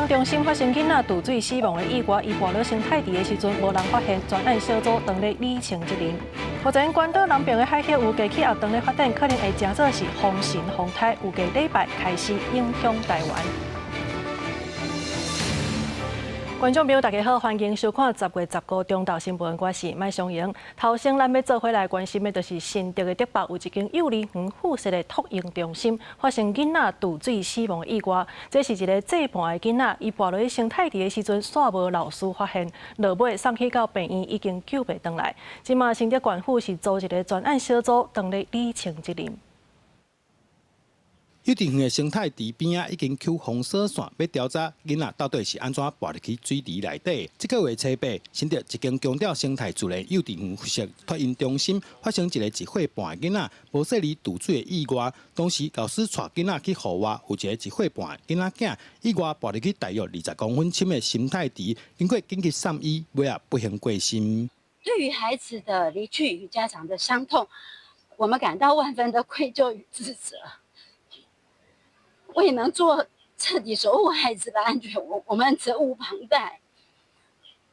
嬰中心發生囡仔墜水死亡的意外，伊跋落生態池的時陣，無人發現，專案小組當咧理清責任。目前關島南邊的海域有低氣壓當咧發展，可能會成做是風神風台，預計禮拜開始影響台灣。觀眾朋友，大家好，歡迎收看10月15中晝新聞，我是麥松瑩。頭先咱欲做伙來關心的，就是新竹的竹北有一間幼兒園附設的托嬰中心發生囡仔墜水死亡的意外。這是一个歲半的囡仔，伊跋落去生態池的時陣，煞無老師發現，落尾送去到病院已經救袂轉來。這馬新竹縣府是組一个專案小組，當咧理清責任。幼稚園的生態池邊仔已經搝封鎖線，欲調查囡仔到底是按怎跋入去水池內底。這个月初八，新竹一間強調生態自然幼稚園附設托嬰中心發生一个1歲半的囡仔無細膩墜水的意外。當時老師帶囡仔去戶外，有一个1歲半的囡仔囝意外跋入去大約20公分深的生態池，經過緊急送醫，尾仔不幸過身。對於孩子的離去與家長的傷痛，我們感到萬分的愧疚與自責。未能做徹底守護孩子的安全，我們責無旁貸。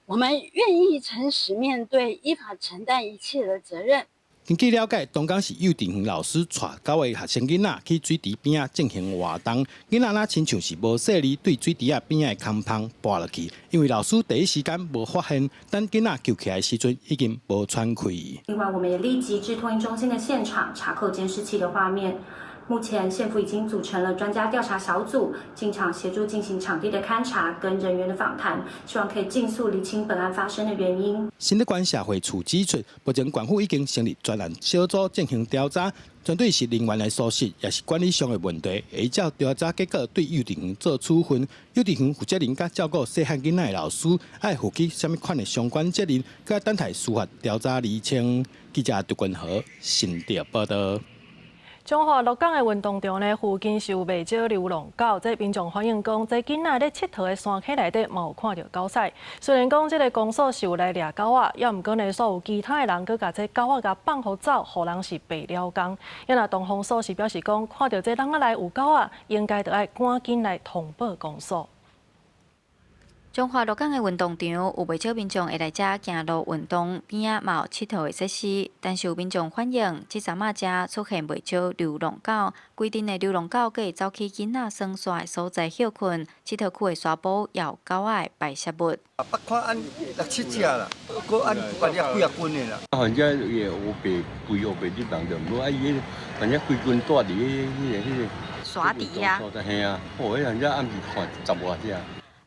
我們願意誠實面對，依法承擔一切的責任。根據了解，當工是幼稚園老師帶九个學生囡仔去水池邊仔進行活動，囡仔若親像是無細膩對水池仔邊仔的空縫跋落去，因為老師第一時間無發現，等囡仔救起來的時陣已經無喘氣。另外，我們也立即至托嬰中心的現場查扣監視器的畫面。目前，縣府已經組成了專家調查小組，進場協助進行場地的勘查跟人員的訪談，希望可以盡速釐清本案發生的原因。新竹縣社會處指出，目前縣府已經成立專案小組進行調查，針對是人員的疏失，抑是管理上的問題，會依照調查結果對幼稚園做處分。幼稚園負責人佮照顧細漢囡仔的老師，愛負起啥物款的相關責任，閣等待司法調查釐清。記者杜君豪新竹報道。彰化鹿港的運動場呢，附近是有袂少流浪狗，這民眾反映講，這囡仔咧𨑨迌的山溪內底嘛有看著狗屎。雖然講這个公所是有來掠狗仔，猶毋過呢，煞有其他的人閣共這狗仔共放予走，予人是白了工。啊若東方所是表示講，看著這籠仔內有狗仔，應該著愛趕緊來通報公所。彰化鹿港的運動場有袂少民眾會來遮行路運動，邊仔嘛有𨑨迌的設施，但是有民眾反映，這陣仔遮出現袂少流浪狗，規陣的流浪狗閣會走去囡仔耍沙的所在歇睏，𨑨迌區的沙埔也有狗仔的排泄物。捌看按六七隻啦，閣按捌掠幾仔斤的啦。反正伊會烏白規烏白入人就毋好，啊伊反正規群蹛佇彼个沙池啊。嘿啊，哦，彼反正暗時看十外隻。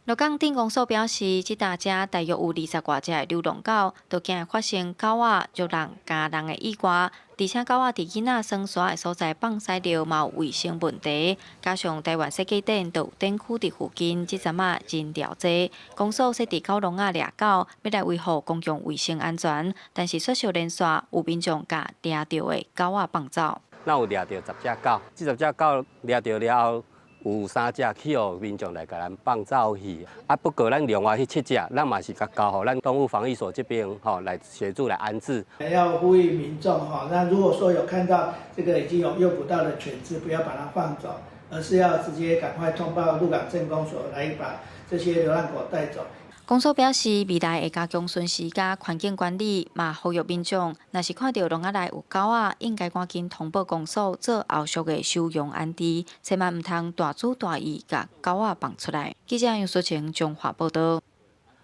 鹿港鎮公所表示，這搭遮大約有20外隻的流浪狗，都驚會發生狗仔咬人、咬人的意外，而且狗仔佇囡仔耍沙的所在放屎尿嘛有衛生問題，加上台灣設計店就有店區佇附近，這陣仔人潮濟，公所設置狗籠仔掠狗，欲來維護公共衛生安全，但是煞相連紲有民眾共掠著的狗仔放走。咱有掠著10隻狗，這十隻狗掠著了後，有三隻去予民眾來共咱放走去，啊，不過咱另外彼七隻，咱嘛是共交予咱動物防疫所這邊吼來協助來安置。要呼籲民眾哈，那如果說有看到這個已經有誘捕到的犬隻，不要把它放走，而是要直接趕快通報鹿港鎮公所來把這些流浪狗帶走。公所表示，未來會加強巡視佮環境管理，嘛呼籲民眾，若是看著籠仔內有狗仔，應該趕緊通報公所做後續的收容安置，千萬毋通大主大意共狗仔放出來。記者楊淑晴彰化報道。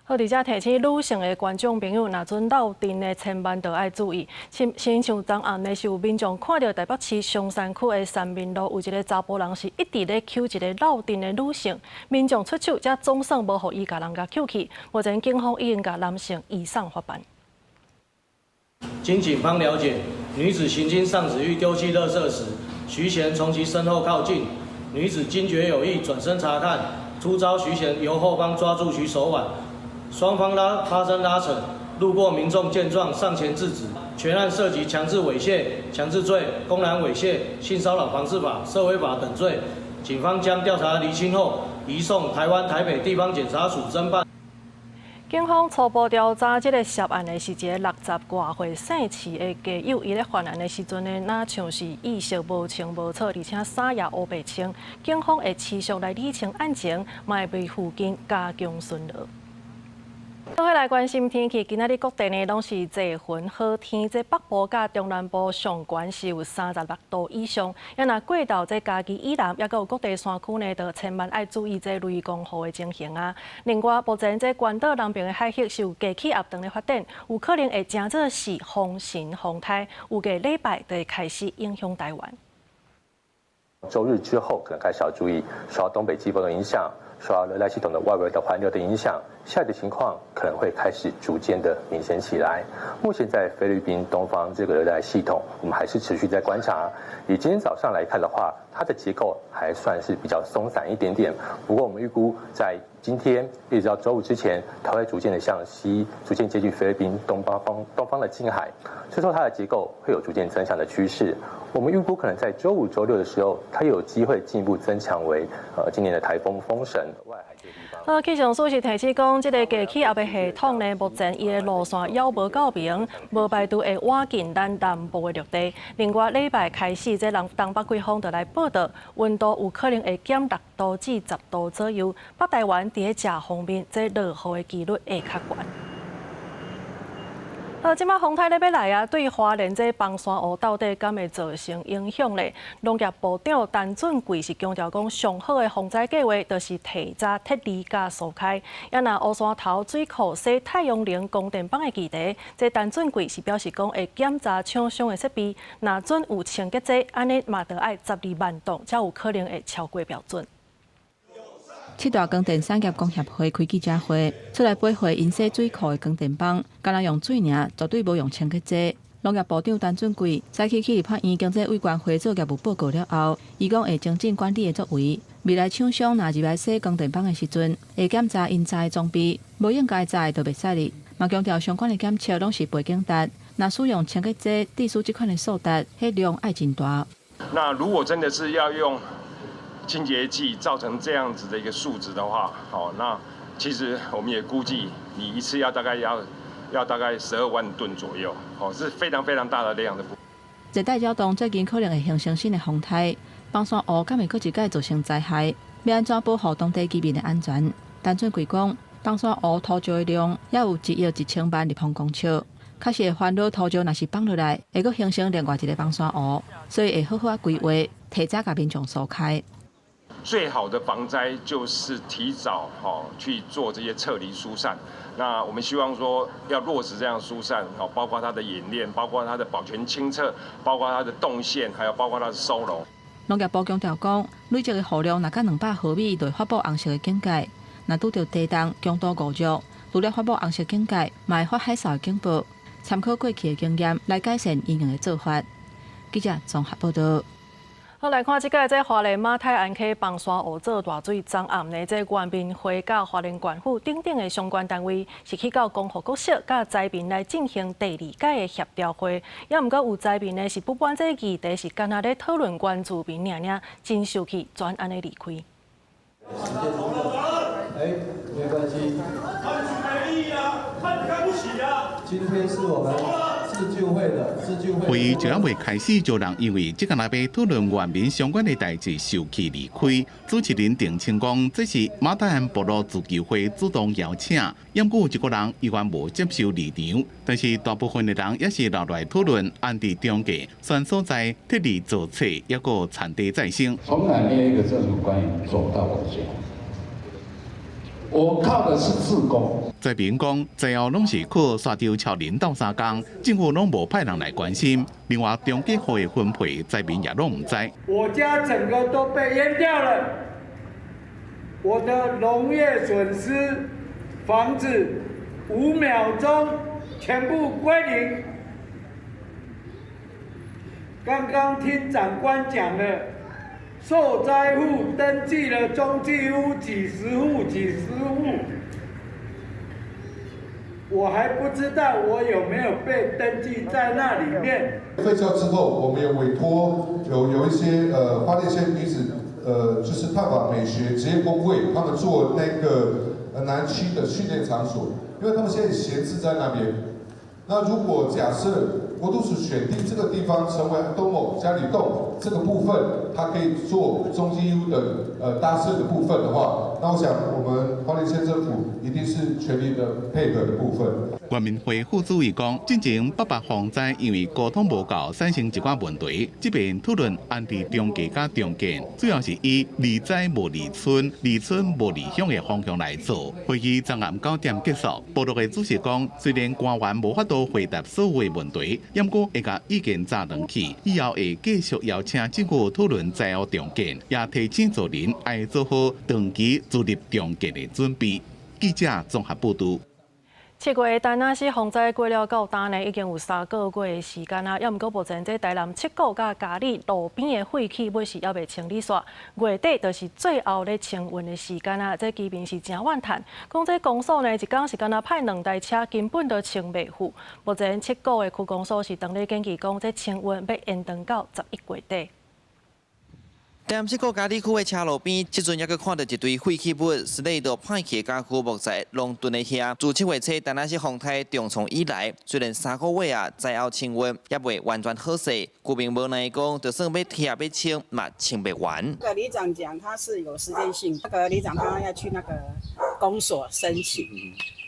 好，佇遮提醒女性的觀眾朋友，若陣落陣的千萬著愛注意。親親像昨暗呢，是有民眾看著台北市松山區的三民路有一个查埔人是一直咧搝一个落陣的女性，民眾出手，才總算無予伊共人共搝去。目前警方已經共男性移送法辦。經警方了解，女子行經上子欲丟棄垃圾時，徐賢從其身後靠近，女子驚覺有異，轉身查看，突遭徐賢由後方抓住其手腕。雙方拉發生拉扯，路過民眾見狀上前制止。全案涉及強制猥褻、強制罪、公然猥褻、性騷擾防治法、涉危法等罪。警方將調查釐清後，移送台灣台北地方檢察署偵辦。警方初步調查，這个涉案的是一个60外歲姓徐的家友，伊咧犯案的時陣呢，若像是意識無清無楚，而且衫也烏白穿。警方會持續來理清案情，嘛會佇附近加強巡邏。做伙來關心天氣，今仔日各地呢攏是濟雲好天，這北部佮中南部上懸是有36度以上。啊若過到這嘉義以南，抑閣有各地山區呢，就千萬愛注意這雷公雨的情形啊。另外，目前這關島南邊的海域是有低氣壓當咧發展，有可能會成做是風神風颱，預計禮拜就會開始影響台灣。週日之後，可能開始要注意受到東北季風的影響，受到熱帶系統的外圍的環流的影響，下雨的情況可能會開始逐漸的明顯起來。目前在菲律賓東方這個熱帶系統，我們還是持續在觀察。以今天早上來看的話，它的結構還算是比較鬆散一點點。不過我們預估在今天一直到週五之前，它會逐漸的向西，逐漸接近菲律賓東方的近海，所以說它的結構會有逐漸增強的趨勢。我們預估可能在週五、週六的時候，它有機會進一步增強為今年的颱風風神。外海這個地方。好，氣象署是提醒講，這个低氣壓的系統呢，目前伊的路線猶無夠明，無排除會倚近咱南部的陸地。另外，禮拜開始，這人東北季風就來報到，溫度有可能會減6度至10度左右。北台灣佇咧食方面，這落雨的幾率會較懸。好，這擺風颱咧欲來啊，對花蓮這枋山湖到底敢會造成影響咧？農業部長陳俊貴是強調講，上好的防災計畫就是提早撤離佮疏開。啊若烏山頭水庫洗太陽能光電板的議題，這陳俊貴是表示講會檢查廠商的設備，若準有清潔劑，按呢嘛著愛12萬噸，才有可能會超過標準。七大光電產業工協會開記者會，出來駁回𪜶洗水庫的光電板，干焦用水爾，絕對無用清潔劑。農業部長陳俊貴早起去立法院經濟委員會做業務報告了後，伊講會精進管理的作為。未來廠商若入來洗光電板的時陣，會檢查𪜶載的裝備，無應該載的就袂使入。嘛強調相關的檢測攏是背景值，若使用清潔劑，致使這款的數值，彼量愛真大。那如果真的是要用清潔劑造成這樣子的一個數值的話，好，那其實我們也估計，你一次要大概要大概12萬噸左右，哦，是非常非常大的量的。熱帶擾動最近可能會形成新的風颱，枋山湖敢會閣一擺造成災害？欲按怎保護當地居民的安全？陳俊貴講，枋山湖土石的量也有1億1000萬立方公尺，確實會煩惱土石若是放落來，會閣形成另外一个枋山湖，所以會好好仔規劃，提早共民眾疏開。最好的防災就是提早哈去做這些撤離疏散。那我們希望說要落實這樣疏散，包括它的演練，包括它的保全清撤，包括它的動線，還有包括它的收容。農業部強調講，累積的雨量若佮200毫米，就會發布紅色的警戒；若拄著低動強度5弱，除了發布紅色警戒，嘛會發海嘯的警報。參考過去的經驗來改善因應的做法。記者綜合報道。好，來看這个，這花蓮馬太鞍溪枋山湖做大水昨暗呢，這原民會佮花蓮縣府等等的相關單位是去到光復國小佮災民來進行第二屆的協調會，也毋過有災民呢是不滿這个議題是干焦咧討論原住民爾爾，真生氣，轉按呢離開。哎，沒關係。今天是我們自救會的自救會。會議就猶未開始，就有人因為這個若欲討論原民相關的代誌受氣離開。主持人澄清講，這是馬太鞍部落自救會主動邀請，毋過有一個人依然無接受離場，但是大部分的人也是留來討論安置中繼選所在撤離造冊，抑閣產地再生。從來沒有一個政府官員走到我家。我靠的是志工。災民講，最後攏是靠沙洲超人鬥相共，政府攏無派人來關心。另外，中繼戶的分配，災民也攏毋知。我家整個都被淹掉了，我的農業損失，房子5秒鐘全部歸零。剛剛聽長官講了。受災戶登記了中繼屋幾十戶、幾十戶，我還不知道我有沒有被登記在那裡面。廢校之後，我們也委託有一些花蓮縣女子就是探訪美學職業工會，他們做那個南區的訓練場所。因為他們現在閒置在那邊。那如果假設國土署選定這個地方成為東某佳里洞這個部分，它可以做中心 U 的搭設的部分的話，那我想我們花蓮縣政府一定是全力的配合的部分。原民會副主委講，進前八八風災因為溝通無夠，產生一寡問題。這邊討論安置重建佮重建，主要是以離災無離村、離村無離鄉的方向來做。會議昨暗9點結束。部落的主席講，雖然官員無法度回答所有問題，毋過會共意見紮轉去，以後會繼續邀請政府討論災後重建，也提醒族人愛做好長期住入重建的準備。記者綜合報導。7月田納西洪災過了到今呢，已經有3個月的時間啊，猶毋過目前這台南七股佮嘉里路邊的廢棄物是猶未清理煞，月底就是最後咧清運的時間啊！這居民是誠怨嘆，講這公所呢一工是干焦派兩台車，根本都清袂赴。目前七股的區公所是當咧建議講，這清運欲延長到11月底。台南七股嘉里區的車路邊，這陣猶閣看著一堆廢棄物，是咧都歹去的家具木材攏囤佇遐。自7月初，田納西風颱重創以來，雖然3個月啊，災後清運猶未完全好勢，居民無奈講，就算欲拆欲清，嘛清袂完。那個里長講，他是有時間性，那個里長他要去那個公所申請，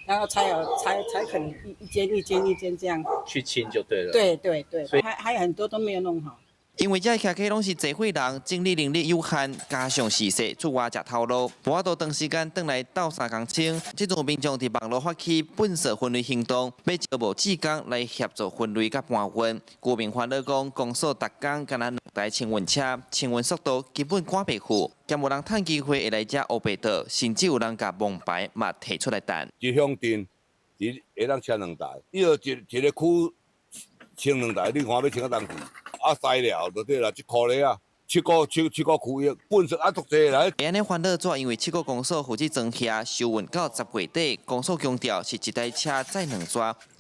然後才有才才可能一間一間一間這樣去清就對了。對對對，還有很多都沒有弄好。因為這徛家攏是濟歲人，整理能力有限，加上時勢出外食頭路，無法度長時間轉來鬥相共清。這陣民眾佇網路發起糞掃分類行動，欲招募志工來協助分類佮搬運。居民煩惱講，公所逐工干焦兩台清運車，清運速度根本趕袂赴，兼無人趁機會會來遮烏白倒，甚至有人共王牌嘛提出來擲。一鄉鎮一會當車兩台，伊就一一個區清兩台，你看欲清到當時？啊，塞了就對啦，1箍咧啊，七股七七股區域，糞掃啊足濟啦。會按呢煩惱，主要因為七股公所負責裝卸收運到10月底，公所強調是一台車載兩逝，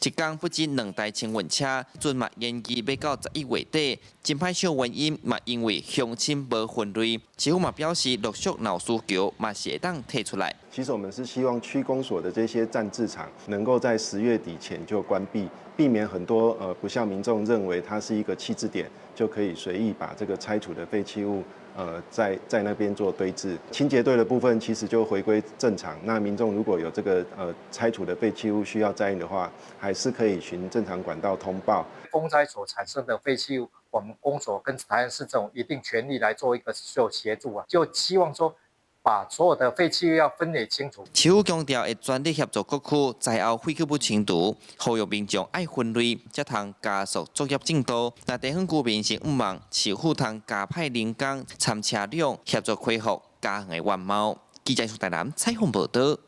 一工不止兩台清運車，陣嘛延期欲到11月底。真歹笑原因嘛，因為鄉親無分類，市府嘛表示陸續若有需求嘛是會當提出來。其實我們是希望區公所的這些暫置場能夠在10月底前就關閉，避免很多不像民眾認為它是一個棄置點，就可以隨意把這個拆除的廢棄物在那邊做堆置。清潔隊的部分其實就回歸正常。那民眾如果有這個拆除的廢棄物需要載運的話，還是可以循正常管道通報。風災所產生的廢棄物，我們公所跟台南市政府一定全力來做一個做協助啊，就希望說把所有的廢棄物要分類清楚。市府強調會全力協助各區災後廢棄物清除，呼籲民眾愛分類，才通加速作業進度。若地方居民是向望市府通加派人工參車輛協助恢復家園的原貌。記者台南採訪報導。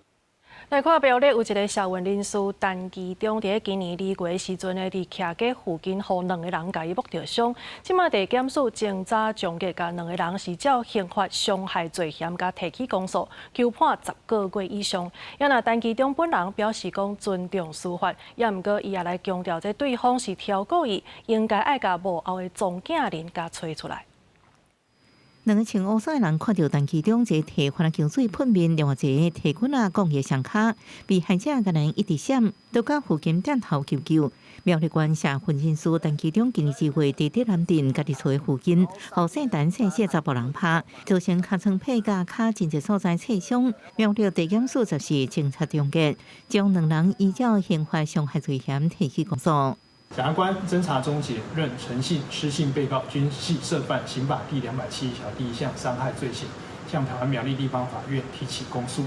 來看苗栗有一個社運人士陳其中，佇咧今年2月的時陣呢，佇徛家附近，予兩个人共伊摸著傷。這馬地檢署偵查終結，共兩个人是照刑法傷害罪嫌，共提起公訴，求判10個月以上。也若陳其中本人表示講尊重司法，也毋過伊也來強調，這對方是挑過伊，應該愛共幕後的莊敬林共揣出來。兩個穿烏衫的人看著陳其中一个提番仔薑水噴面，另外一个提棍仔摃伊雙跤，被害者共人一直閃，都到附近店頭求救。苗栗縣社運人士陳其中今年2月佇德南鎮家己厝附近，予姓陳姓謝查埔人拍，造成尻川皮佮跤真濟所在切傷。苗栗地檢署十四偵查終結，將兩人依照刑法傷害罪嫌提起公訴。檢察官偵查終結，認陳姓、施姓被告均係涉犯刑法第271條第一項傷害罪行，向台灣苗栗地方法院提起公訴。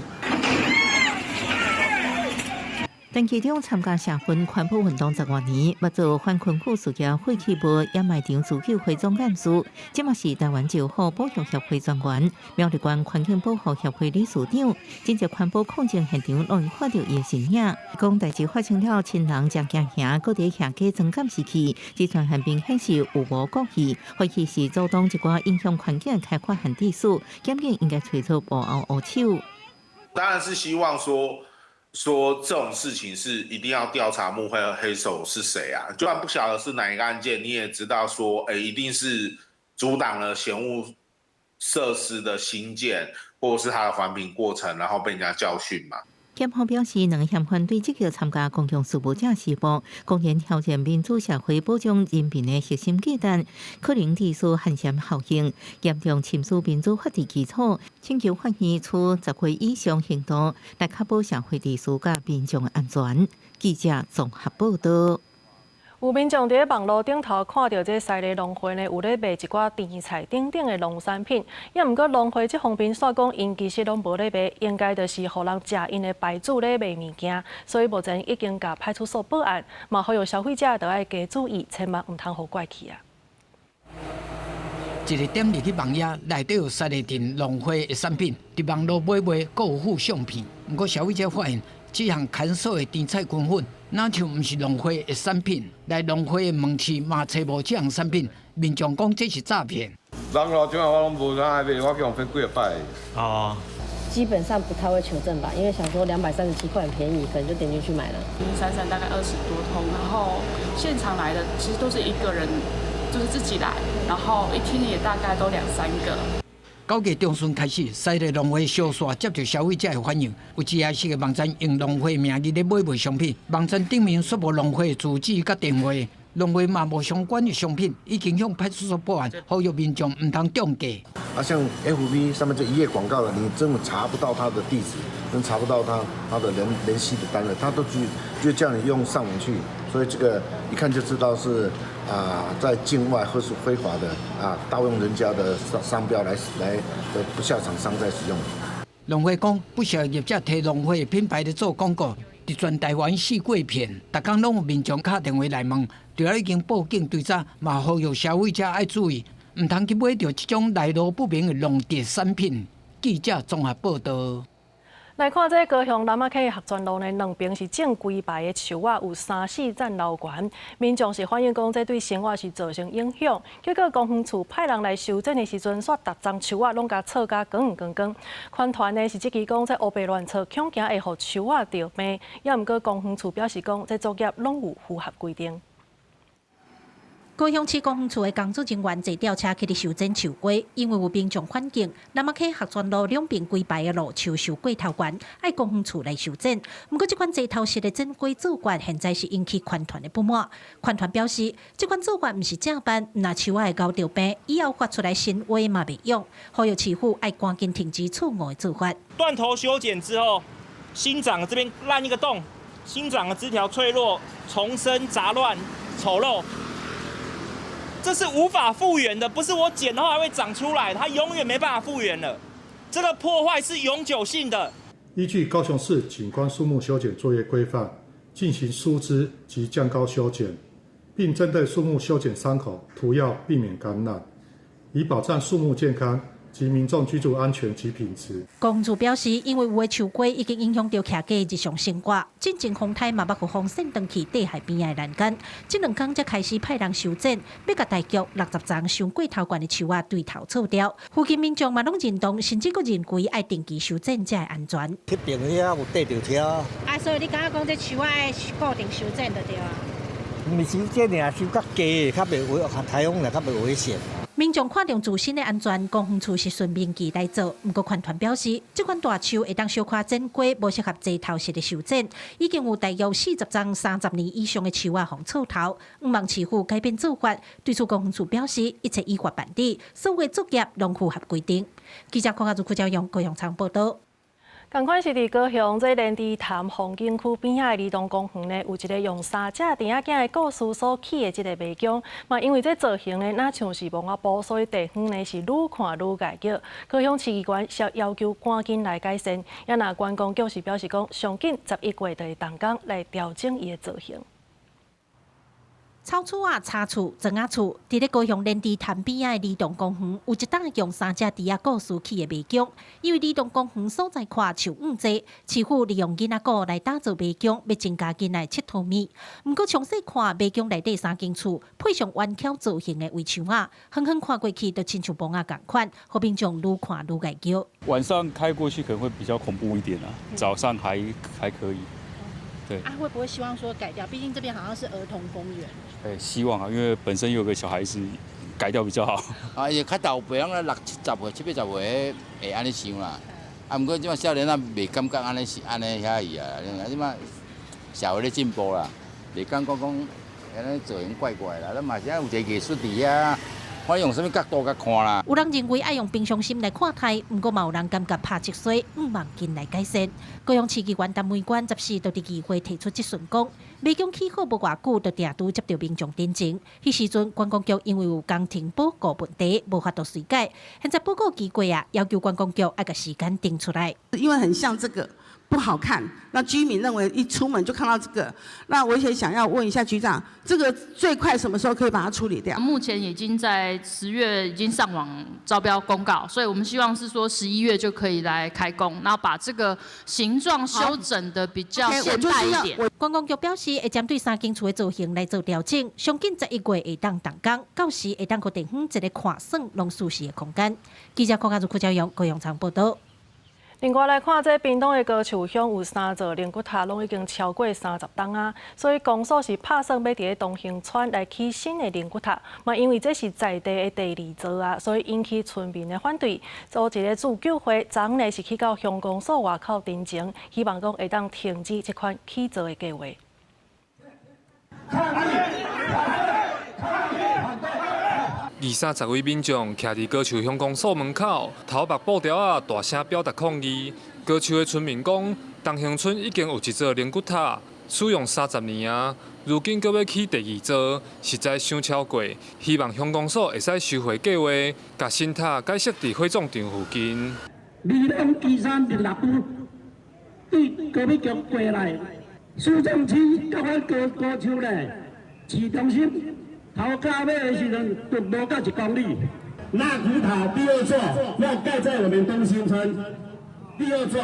陳其中參加社運環保運動十外年，捌做反昆區事業廢棄物掩埋場自救會總幹事，這馬是台灣石虎保育協會專員、苗栗縣環境保護協會理事長。真濟環保抗爭現場攏會看著伊的身影。講代誌發生了，親人誠驚嚇，閣佇遐加裝監視器，這傳現明顯是有謀故意，懷疑是阻擋一寡影響環境開發限制數，檢警應該揣出幕後烏手。當然是希望說這種事情是一定要調查幕後黑手是誰啊？就算不曉得是哪一個案件，你也知道說，哎，一定是阻擋了嫌惡設施的興建，或者是它的環評過程，然後被人家教訓嘛。檢方表示，兩个嫌犯對積極參加公共事務者死亡，公然挑戰民主社會保障人民的核心價值，可能致使寒蟬效應，嚴重侵蝕民主法治基礎，請求法院處10歲以上刑度，來確保社會秩序佮民眾安全。記者綜合報道。有民眾佇咧網路頂頭看著這西螺農會呢，有咧賣一寡甜菜等等的農產品，也毋過農會這方面煞講，𪜶其實攏無咧賣，應該就是予人食𪜶的牌子咧賣物件，所以目前已經共派出所報案，嘛呼籲消費者著愛加注意，千萬毋通予拐去啊！一个點入去網頁內底有西螺鎮農會的產品，佇網路買賣，閣有附相片。毋過消費者發現，這項乾燥的甜菜根粉，若像毋是農會的產品，來農會的門市嘛揣無這項產品，民眾講這是詐騙。網路這我攏無啥愛買，我去予騙幾擺。哦。基本上不太會求證吧，因為想說237塊很便宜，可能就點進去買了。零零散散大概20多通，然後現場來的其實都是一個人，就是自己來，然後一天也大概都兩三個。9月中旬開始，西螺農會小煞接著消費者的反應，有一家是個網站用農會名義咧買賣商品，網站頂面煞無農會住址佮電話，農會嘛無相關的商品，已經向派出所報案，呼籲民眾毋通中計。啊，像 FB 上面這一頁廣告的，你真的查不到他的地址，真查不到他的聯繫的單位，他都就叫你用上網去，所以這個一看就知道是在境外或是非法的盜用人家的商標來的不肖廠商在使用。農會講，不少業者提農會品牌咧做廣告，佇全台灣四過騙，逐工攏有民眾敲電話來問，除了已經報警追查，嘛呼籲消費者愛注意，毋通去買著這種來路不明的農特產品。記者綜合報道。來看這高雄楠仔溪學全路呢，兩邊是種規排的樹仔，有三四層樓懸。民眾是反映講，這對生活是造成影響。結果公園處派人來修剪的時陣，煞逐叢樹仔攏共銼甲光光光。環團呢是質疑講，這烏白亂銼，恐驚會予樹仔著病。也毋過公園處表示講，這作業攏有符合規定。高雄市公園處的工作人員坐吊車去佇修剪樹瓜，因為有民眾反映，楠仔溪學全路兩邊規排的路樹樹過頭懸，愛公園處來修剪。毋過，這款齊頭式的剪瓜做法，現在是引起環團的不滿。環團表示，這款做法毋是正範，若樹仔會咬著病，以後發出來新話嘛袂用，呼籲市府愛趕緊停止錯誤的做法。斷頭修剪之後，新長這邊爛一個洞，新長的枝條脆弱、叢生雜亂、醜陋。這是無法復原的，不是我剪的話還會長出來，它永遠沒辦法復原了。這個破壞是永久性的。依據高雄市景觀樹木修剪作業規範，進行疏枝及降高修剪，並針對樹木修剪傷口塗藥，避免感染，以保障樹木健康及民眾居住安全及品質。公處表示，因為有的樹瓜已經影響著徛家日常生活，進前風颱嘛捌予風扇斷去綴海邊仔的欄杆，這兩工才開始派人修剪，欲共大約60叢傷過頭懸的樹仔對頭銼掉。附近民眾嘛攏認同，甚至閣認為愛定期修剪才會安全。這邊遐有綴著車。啊，所以你感覺講這樹仔固定修剪就對啊？毋是修剪爾，修較低，較袂危，颱風來較袂危險。民眾看重自身的安全，公園處是順民意來做。毋過，環團表示，這款大樹會當小可剪瓜，無適合齊頭式的修剪。已經有大約40叢30年以上的樹仔予銼頭，向望市府改變做法。對此，公園處表示，一切依法辦理，所有作業攏符合規定。記者郭家如、柯昭勇、高雄場報道。仝款是佇高雄這連池潭風景區邊仔的兒童公園呢，有一個用三隻豬仔囝的故事所起的這個迷宮。嘛，因為這造型呢，若像是墓仔埔，所以地方呢是愈看愈𠢕叫。高雄市議員是要求趕緊來改善，也若觀光局是表示講，上緊11月就會動工來調整伊的造型。草厝仔、柴厝、磚仔厝，佇咧高雄連池潭邊仔的兒童公園，有一棟用三隻豬仔故事起的迷宮。因為兒童公園所在闊樹毋濟，市府利用囡仔鼓來打造迷宮，欲增加囡仔𨑨迌物。毋過詳細看迷宮內底三間厝，配上圓巧造型的圍牆仔，遠遠看過去就親像墓仔仝款，予民眾愈看愈𠢕叫。晚上開過去可能會比較恐怖一點啊，早上還可以。對啊，會不會希望說改掉？畢竟這邊好像是兒童公園。欸，希望啊，因為本身有個小孩子，改掉比較好。啊，伊較老輩攏六七十歲、七八十歲會按呢想啦。啊，毋過這馬少年仔袂感覺按呢是按呢遐去啊，啊，這馬社會咧進步啦，袂感覺講按呢造型怪怪啦，咱嘛是愛有一個藝術佇遐。看用啥物角度共看啦。有人認為愛用平常心來看待，毋過嘛有人感覺拍積水，向望緊來改善。高雄市議員陳美娟14就佇議會提出質詢，講迷宮起好無偌久，就定拄接著民眾陳情。彼時陣觀光局因為有工程報告問題，無法度隨改。現在報告期過啊，要求觀光局愛共時間定出來。因為很像這個不好看，那居民認為一出門就看到這個，那我也想要問一下局長，這個最快什麼時候可以把它處理掉？目前已經在10月已經上網招標公告，所以我們希望是說11月就可以來開工，然後把這個形狀修整得比較現代一點。觀光局表示，會針對三間厝的造型來做調整，上緊11月會當動工，到時會當閣提供一個看耍攏舒適的空間。記者郭家如、郭家勇、高雄場報導。另外來看，這屏東的高樹鄉有三座靈骨塔，攏已經超過30冬啊，所以公所是拍算欲佇咧東興村來起新的靈骨塔。嘛，因為這是在地的第二座啊，所以引起村民的反對。組一个自救會，昨昏呢是去到鄉公所外口陳情，希望講會當停止這款起造的計畫。二三十位民眾徛佇高樹鄉公所門口，頭縛布條仔，大聲表達抗議。高樹的村民講，東興村已經有一座靈骨塔，使用30年啊，如今閣欲起第二座，實在傷超過。希望鄉公所會使收回計劃，共新塔改設佇火葬場附近。2023年6月，對高美局過來，市政區佮阮高高樹咧市中心。頭到尾的時陣，就無到1公里。納骨塔第二座要蓋在我們東興村，第二座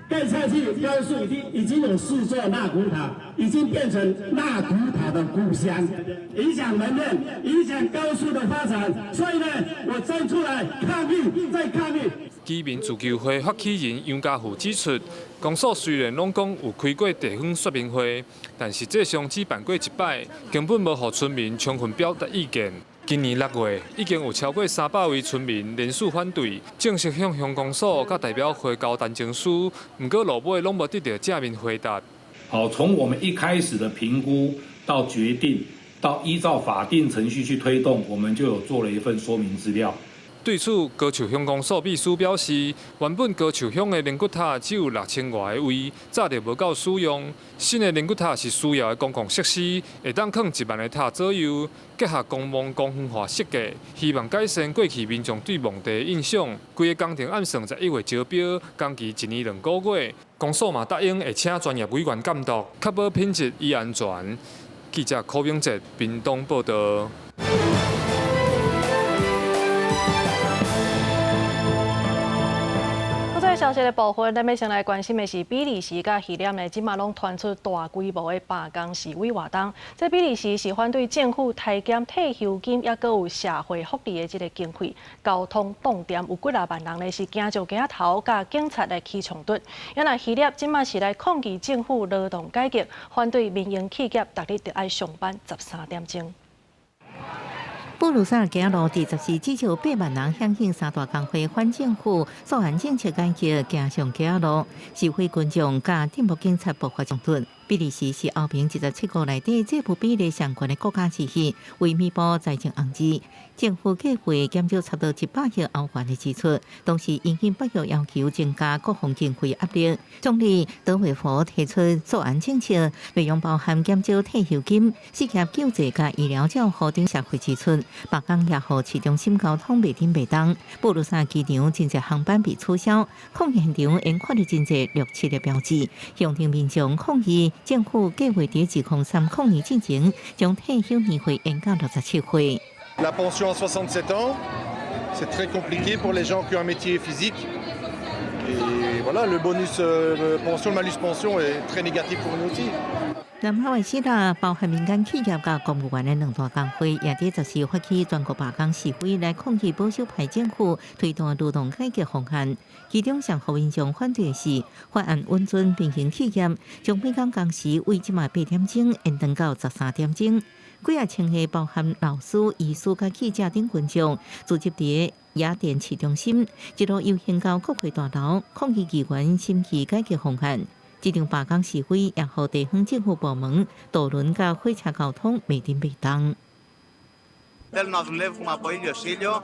蓋下去，高樹已經有四座納骨塔，已經變成納骨塔的故鄉，影響門面，影響高樹的發展，所以呢，我站出來抗議，再抗議。居民自救會發起人楊家富指出，公所雖然攏講有開過地方說明會，但實際上只辦過一擺，根本無予村民充分表達意見。今年6月，已經有超過300位村民聯署反對，正式向鄉公所佮代表會交陳情書，毋過落尾攏無得著正面回答。好，從我們一開始的評估到決定，到依照法定程序去推動，我們就有做了一份說明資料。對此，高樹鄉公所秘書表示，原本高樹鄉的靈骨塔只有6000外个位，早就無夠使用。新的靈骨塔是需要的公共設施，會當囥1萬个塔左右，結合公墓公園化設計，希望改善過去民眾對墓地的印象。規个工程按算11月招標，工期1年2個月。公所嘛答應會請專業委員監督，確保品質與安全。記者柯明哲屏東報導。消息的部分，咱欲先來關心的是比利時佮希臘呢，這馬攏傳出大規模的罷工示威活動。這比利時是反對政府提減退休金，抑閣有社會福利的這个經費，交通凍點，有幾若萬人呢是驚著街頭，佮警察來起衝突。抑若希臘這馬是來抗議政府勞動改革，反對民營企業逐日著愛上班13點鐘。布魯塞爾街路佇14至少8萬人響應三大工會反政府素案政策改革，行上街路，示威群眾佮鎮暴警察爆發衝突。比利時是歐盟27國內底債務比例上懸的國家之一，為彌補財政紅字，政府計劃減少差不多100億歐元的支出，同時因應北約要求增加國防經費壓力。總理德維佛提出素案政策，內容包含減少退休金、失業救濟佮醫療照護等社會支出。罷工也予市中心交通袂振袂動，布魯塞爾機場真濟航班被取消，抗議現場𪜶看著真濟綠漆的標誌，鄉鎮民眾抗議。政府計劃佇2030年進前，將退休年歲延到67歲。 La pension à 67 ans, c'est très compliqué pour les gens qui ont un métier physique. Et voilà, le bonus pension, le malus pension est très négatif pour nous aussi. 南哈希臘包含民間企業佮公務員的兩大工會，也佇14發起全國罷工示威，來抗議保守派政府推動的勞動改革方案。其中上予民眾反對的是，法案允准民營企業將每工工時為這馬8點鐘延長到13點鐘。幾仔千个包含老師、醫師佮記者等群眾，聚集佇雅典市中心，一路遊行到國會大樓，抗議議員審議改革方案。這場罷工示威也予地方政府部門、渡輪佮火車交通袂振袂動。 Θέλουν να δουλεύουμε από ήλιο σ' ήλιο,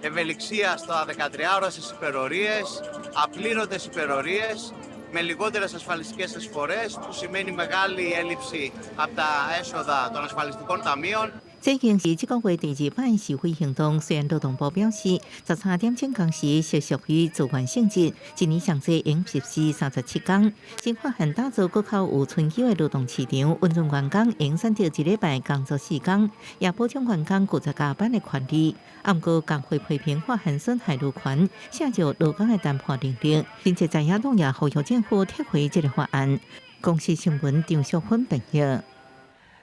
ευελιξία στα 13 ώρα στις υπερωρίες, απλήρωτες υπερωρίες, με λιγότερες ασφαλιστικές εισφορές, που σημαίνει μεγάλη έλλειψη από τα έσοδα των ασφαλιστικών ταμείων. 這已經是這個月第二擺示威行動。雖然勞動部表示，13點鐘工時是屬於自願性質，一年上濟應實施37工。新法案打造閣較有春秋的勞動市場，允准員工應選擇一禮拜工作4工，也保障員工拒絕加班的權利。毋過工會批評法案損害勞權，削弱勞工的談判能力。並且在野黨也呼籲政府撤回這个法案。公視新聞張淑芬編譯。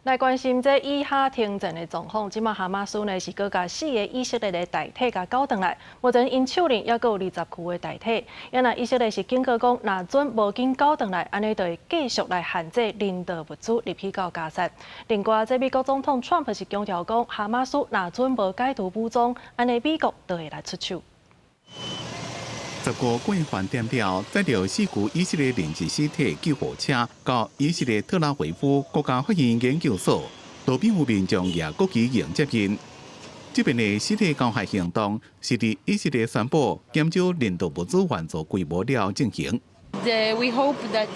來關心這以哈停戰的狀況，這馬哈馬斯呢是閣共四个以色列的代體共救轉來，目前𪜶手裡猶閣有20具的代體。啊若以色列是警告講，若準無緊救轉來，按呢就會繼續來限制人道物資入去到加薩。另外，這美國總統川普是強調講，哈馬斯若準無解除武裝，按呢美國就會來出手。 15過飯店了，載著四具以色列人質屍體救護車到以色列特拉維夫國家法醫研究所，路邊有民眾舉國旗迎接𪜶。這邊的屍體交械行動是佇以色列宣布減少人道物資援助規模了進行。 We hope that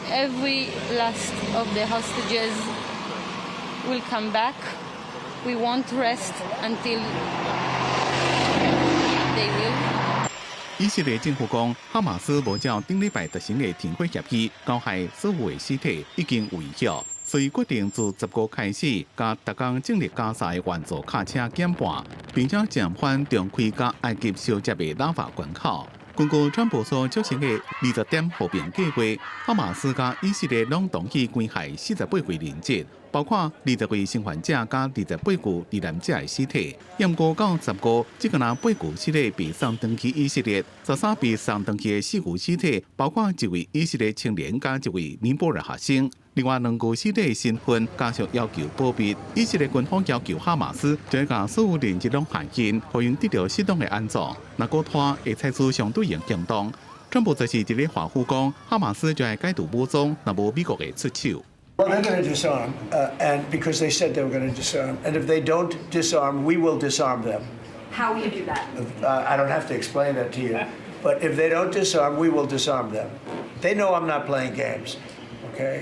every last of the hostages will come back. We won't rest until they will. 以色列政府講，哈馬斯無照頂禮拜達成的停火協議，交械所有的屍體已經違約，所以決定自15開始，共逐工進入加沙的援助卡車減半，並且暫緩重開佮埃及相接的拉法關口。根據川普所促成的20點和平計劃，哈馬斯佮以色列攏同意關械48位人質，包括20位生還者佮28具罹難者的屍體。毋過到15，這個若八具屍體被送轉去以色列，13被送轉去的四具屍體，包括一位以色列青年佮一位尼泊爾學生。另外兩具屍體身份家屬要求保密。以色列軍方要求哈馬斯將共所有人質攏還𪜶，予𪜶得著適當的安葬。若閣拖，會採取相對應行動。川普就是佇咧華府講，哈馬斯就愛解除武裝，若無美國會出手。 Well, they're going to disarm, and because they said they were going to disarm, and if they don't disarm, we will disarm them. How will you do that? I don't have to explain that to you, but if they don't disarm, we will disarm them. They know I'm not playing games, okay?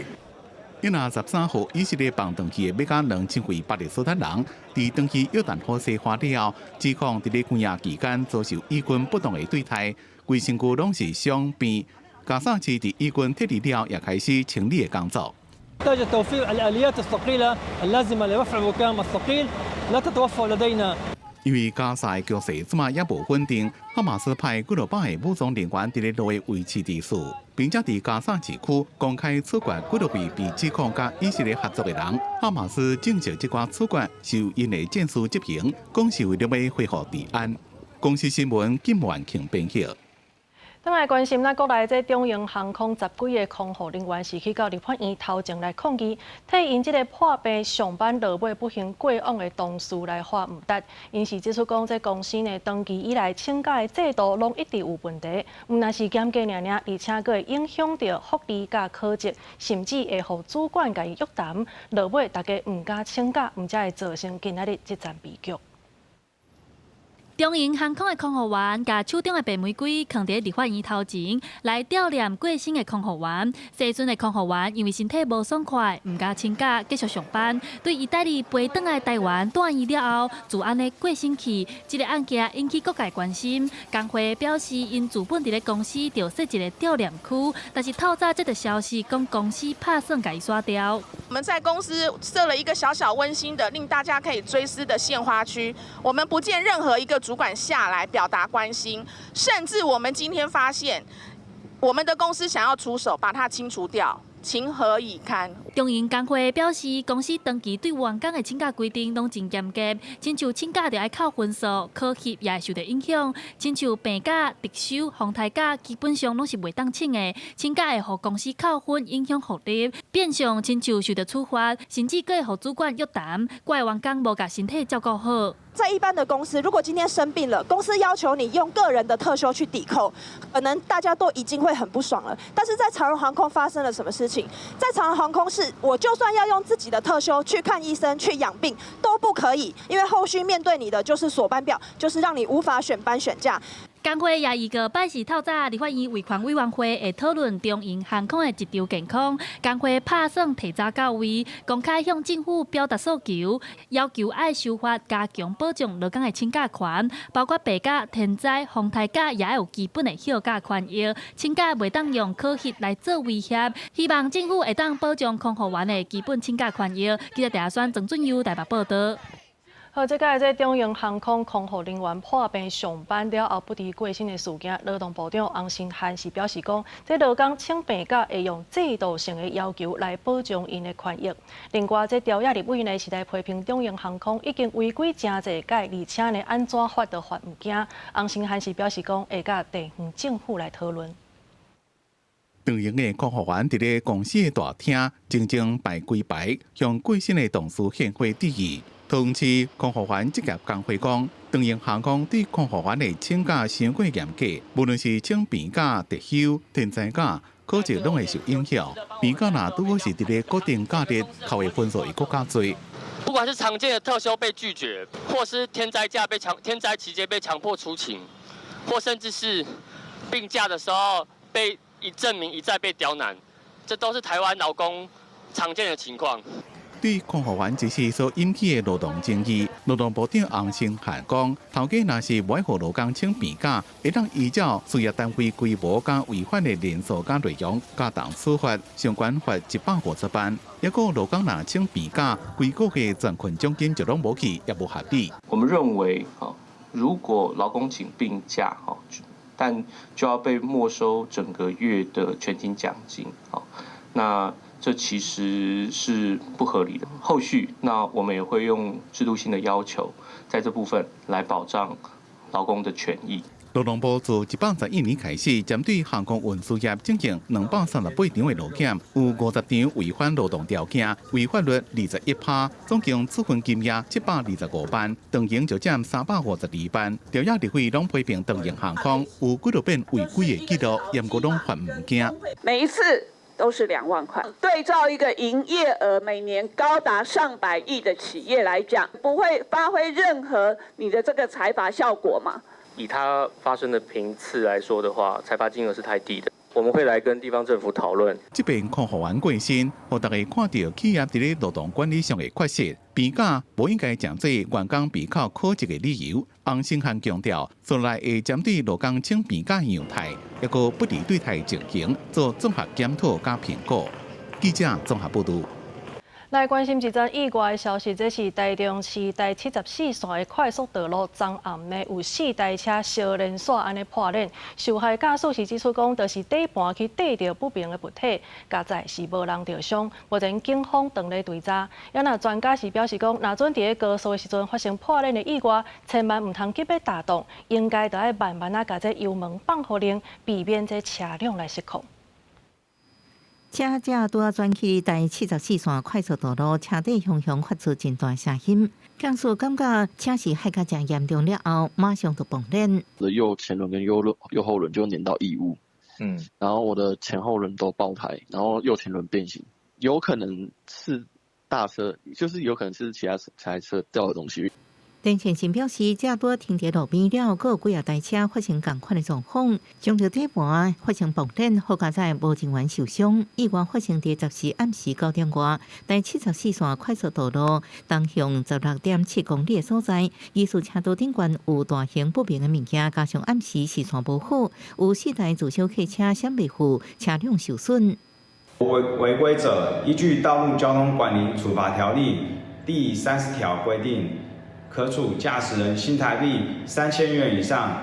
伊若13號，以色列放轉去的欲加2000位巴勒斯坦人，佇轉去約旦河西岸了後，指控佇咧關押期間遭受以軍不當的對待，規身軀攏是傷病。加沙市佇以軍撤離了，也開始清理的工作。 نحتاج توفير الآليات الثقيلة اللازمة لرفع الركام الثقيل لا تتوفر لدينا。因為加沙的局勢這馬猶無穩定，哈馬斯派幾落百个武裝人員佇咧路的維持秩序，並且佇加沙市區公開處決幾落位被指控佮以色列合作的人。哈馬斯證實這寡處決是由𪜶的戰士執行，講是為了欲恢復治安。公視新聞金萬慶編譯。轉來關心咱國內這長榮航空十幾个空服人員是去到立法院頭前來抗議，替𪜶這个破病上班落尾不幸過往的同事來發毋值。𪜶是指出講，這公司呢長期以來請假的制度攏一直有問題，毋但是減假爾爾，而且閣會影響著福利佮考績，甚至會予主管共伊約談，落尾大家毋敢請假，毋才會造成今仔日這場悲劇。長榮航空的空服員共手中的白玫瑰囥佇立法院頭前，來悼念過身的空服員。西陣的空服員因為身體無爽快，毋敢請假，繼續上班。對義大利飛轉來台灣住院了後，就按呢過身去。這个案件引起各界關心。工會表示，𪜶自本佇咧公司就設一个悼念區，但是透早接著消息，講公司拍算共伊刷掉。我們在公司設了一個小小溫馨的，令大家可以追思的獻花區。我們不見任何一個主管下來表達關心，甚至我們今天發現，我們的公司想要出手把它清除掉，情何以堪？中營工會表示，公司長期對員工的請假規定攏真嚴格，親像請假著愛扣分數，考核也會受著影響。親像病假、特休、風颱假，基本上攏是袂當請的。請假會予公司扣分，影響福利，變相親像受著處罰，甚至閣會予主管約談，怪員工無共身體照顧好。在一般的公司，如果今天生病了，公司要求你用個人的特休去抵扣，可能大家都已經會很不爽了。但是在長榮航空發生了什麼事情？在長榮航空是，我就算要用自己的特休去看醫生、去養病都不可以，因為後續面對你的就是鎖班表，就是讓你無法選班選假。工會也預告，拜四透早立法院維權委員會會討論長榮航空的職場健康。工會拍算提早到位，公開向政府表達訴求，要求愛修法加強保障勞工的請假權，包括病假、天災、風颱假，也愛有基本的休假權益。請假袂當用考核來做威脅，希望政府會當保障空服員的基本請假權益。記者鄭阿宣、曾俊佑台北報導。好，這擺這長榮航空空服人員破病上班了後不治過身的事件，勞動部長洪申翰是表示講，這勞工請病假會用制度性的要求來保障𪜶的權益。另外，這朝野立委呢是來批評長榮航空已經違規誠濟擺，而且呢按怎罰都罰毋驚。洪申翰是表示講，會佮地方政府來討論。長榮的空服員佇咧公司的大廳，靜靜排幾排，向過身的同事獻花致意。同時，空服員職業工會講，長榮航空對空服員的請假傷過嚴格，無論是請病假、特休、天災假，考績攏會受影響。病假若拄好是佇咧固定假日，扣的分數會閣較濟。不管是常見的特休被拒絕，或是天災假被強天災期間被強迫出勤，或甚至是病假的時候被一證明一再被刁難，這都是台灣勞工常見的情況。對空服員一死所引起的勞動爭議，勞動部長洪申翰講，頭家若是無愛予勞工請病假，會當依照事業單位規模佮違反的人數佮內容加重處罰，上懸罰150萬。抑閣勞工若請病假，規個月全勤獎金就攏無去，也無合理。我們認為，如果勞工請病假，但就要被沒收整個月的全勤獎金，那這其實是不合理的。後續，那我們也會用制度性的要求，在這部分來保障勞工的權益。勞動部自111年開始，針對航空運輸業進行238場的勞檢，有50場違反勞動條件，違反率21%，總共處分金額725萬，長榮就佔352萬。朝野立委攏批評長榮航空有幾落遍違規的記錄，毋過攏罰毋驚。每一次都是2萬塊，對照一個營業額每年高達上百億的企業來講，不會發揮任何你的這個裁罰效果嗎？以它發生的頻次來說的話，裁罰金額是太低的。我們會來跟地方政府討論。這遍空服員過身，予大家看著企業佇咧勞動管理上的缺失，病假無應該成做員工被扣考績的理由。洪申翰強調，將來會針對勞工請病假樣態，抑閣不利對待情形做綜合檢討佮評估。記者綜合報導。來關心一則意外的消息，這是台中市台74線的快速道路，昨暗呢有四台車相連紲按呢破輪，受害駕駛是指出講，就是底盤去硩著不明的物體，佳哉是無人著傷。目前警方正咧追查。啊若專家是表示講，若準佇咧高速的時陣發生破輪的意外，千萬毋通急欲踏擋，應該著愛慢慢仔共這油門放予冷，避免這車輛來失控。車子拄仔轉去台74線快速道路，車底雄雄發出真大聲音。駕駛感覺車是害甲誠嚴重了後，馬上就爆輪。我的右前輪跟右輪右後輪就碾到異物，然後我的前後輪都爆胎，然後右前輪變形，有可能是大車，就是有可能是其他台車掉的東西。陳先生表示，這拄停佇路邊了，閣有幾仔台車發生仝款的狀況，撞著底盤發生爆輪，好佳哉無人員受傷。意外發生佇14暗時9點外，台74線快速道路東向16.7公里的所在，疑似車道頂懸有大型不明的物件，加上暗時視線無好，有四台自小客車閃袂赴，車輛受損。違規者依據《道路交通管理處罰條例》第30條規定，可處駕駛人新台幣3000元以上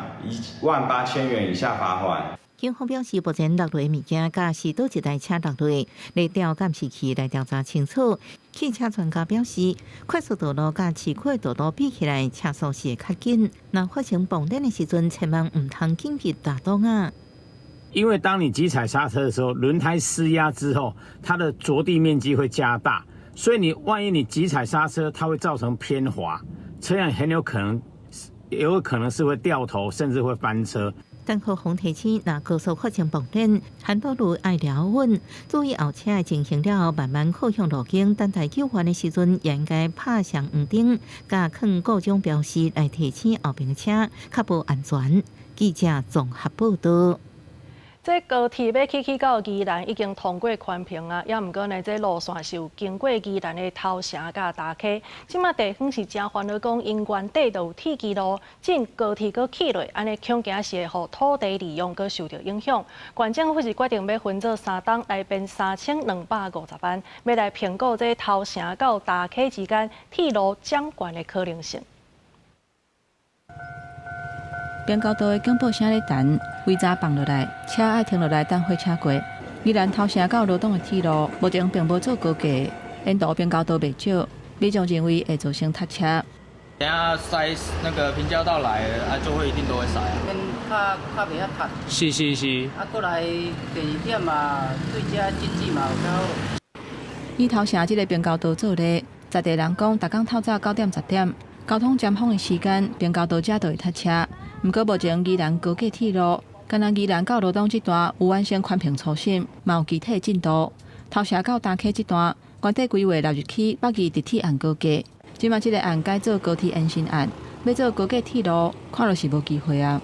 18,000元以下罰款。警方表示，目前落落的物件，佮是佗一台車落落，來調監視器來調查清楚。汽車專家表示，快速道路佮市區道路比起來，車速是會較緊。若發生碰電的時陣，千萬毋通緊急踏擋啊！因為當你急踩剎車的時候，輪胎施壓之後，它的着地面積會加大，所以你萬一你急踩剎車，它會造成偏滑，車輛很有可能，也有可能是會掉頭，甚至會翻車。但校方提醒，若高速發生碰電，很多路愛抓穩，注意後車的情形了後，慢慢靠向路肩，等待救援的時陣，也應該拍雙黃燈，佮囥各種標識來提醒後邊的車，較保安全。記者綜合報道。這高鐵欲起起到宜蘭已經通過環評啊，猶毋過呢，這路線是有經過宜蘭的頭城佮大溪。這馬地方是誠煩惱，講𪜶原底就有鐵支路，進高鐵閣起落，按呢恐驚是會予土地利用閣受著影響。縣政府是決定欲分做三冬來編3250萬，欲來評估這頭城到大溪之間鐵路掌權的可能性。平交道的警報聲咧彈，圍閘放落來，車愛停落來等火車過。宜蘭頭城到羅東的鐵路，目前並無做高架，沿途平交道袂少，民眾認為會造成塞車。等下塞那個平交道來啊，就會一定都會塞啊。較較袂遐塞。是是是。啊，過來第二點嘛，對這經濟嘛有較好。以頭城這个平交道做例，在地人講，逐工透早9點10點，交通尖峰的時間，平交道遮就會塞車。毋過目前宜蘭高架鐵路，敢若宜蘭到羅東這段有完成環評初審，嘛有具體進度。頭城到大溪這段，原底規劃納入去北宜直鐵案高架，這馬這个案改做高鐵延伸案，欲做高架鐵路，看落是無機會啊。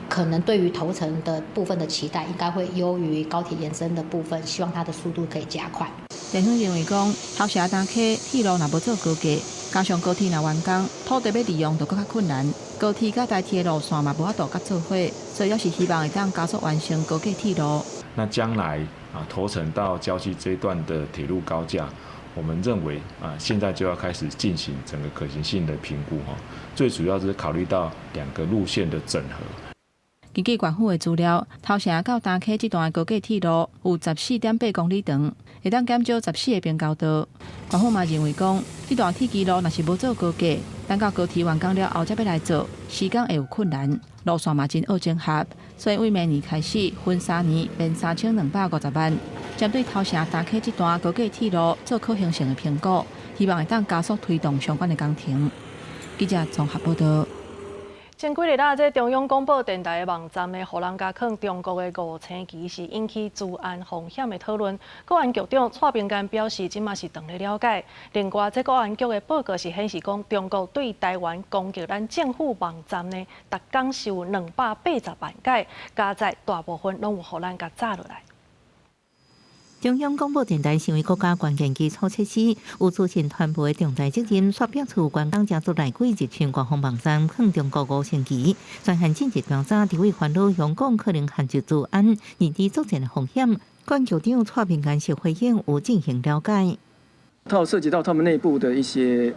可能對於頭城的部分的期待，應該會優於高鐵延伸的部分，希望它的速度可以加快。地方認為講，頭城大溪鐵路若無做高架，加上高鐵若完工，土地欲利用就閣較困難。高鐵佮台鐵的路線嘛無法度佮做伙，所以也是希望會當加速完成高架鐵路。那將來啊，頭城到礁溪這一段的鐵路高架，我們認為啊，現在就要開始進行整個可行性的評估哈。最主要是考慮到兩個路線的整合。根據縣府的資料，頭城到大溪這段的高架鐵路有14.8公里長，會當減少14個平交道。縣府嘛認為講，這段鐵支路若是無做高架，等到高鐵完工了後才欲來做，時間會有困難，路線嘛真惡整合，所以對明年開始分3年編3250萬，針對頭城大溪這段高架鐵路做可行性的評估，希望會當加速推動相關的工程。記者綜合報道。前幾日啦，這中央廣播電臺的網站呢，予人共囥中國的五星旗是引起資安風險的討論。國安局長蔡明干表示，這馬是當咧了解。另外，這國安局的報告是顯示講，中國對臺灣攻擊咱政府網站呢，逐工是有280萬擺，加載大部分攏有予咱共炸落來。中央廣播電臺成為國家關鍵基礎設施，有資訊傳播的重大責任，卻表示關工家族內鬼入侵官方網站，囥中國五星旗，專項進入調查，佇位煩惱香港可能陷入資安認知作戰的風險。國安局長蔡明干是回應有進行了解。它有涉及到他們內部的一些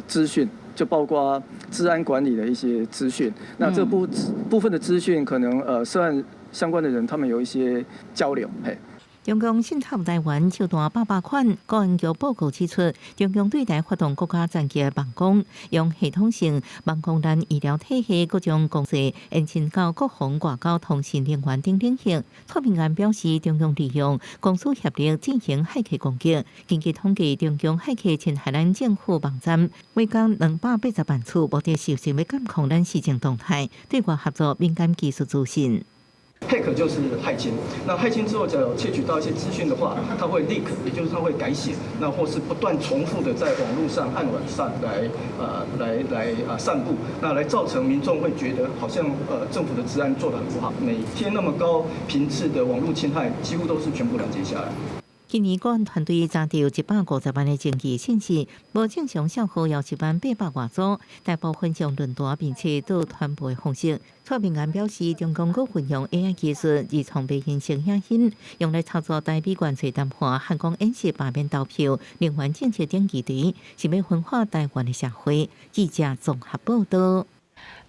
資訊，就包括資安管理的一些資訊。那這部分的資訊，可能涉案相關的人，他們有一些交流。嘿。中共滲透臺灣手段百百款，國安局報告指出，中共對台發動國家戰機的網攻，用系統性網攻咱醫療體系各種公司，延伸到國防、外交、通訊人員等領域。蔡明安表示，中共利用公私協力進行駭客攻擊。根據統計，中共駭客侵害咱政府網站，每工280萬次，目的是想欲監控咱施政動態，對外合作敏感技術資訊。 Hack 就是駭侵，那駭侵之後，只要有竊取到一些資訊的話，它會 leak，也就是它會改寫，那或是不斷重複的在網絡上、暗網上來散布，那來造成民眾會覺得好像政府的資安做得很不好，每天那麼高頻次的網絡侵害，幾乎都是全部攔截下來。今年國安團隊查著150萬的證據信息，無正常帳號有1萬800外組，大部分用論壇並且做傳播的方式。蔡明安表示，中共閣運用 AI 技術，自創變形成影音，用來操作台美關稅談判、漢光演習罷免投票、能源政策等議題，是欲分化台灣的社會。記者綜合報道。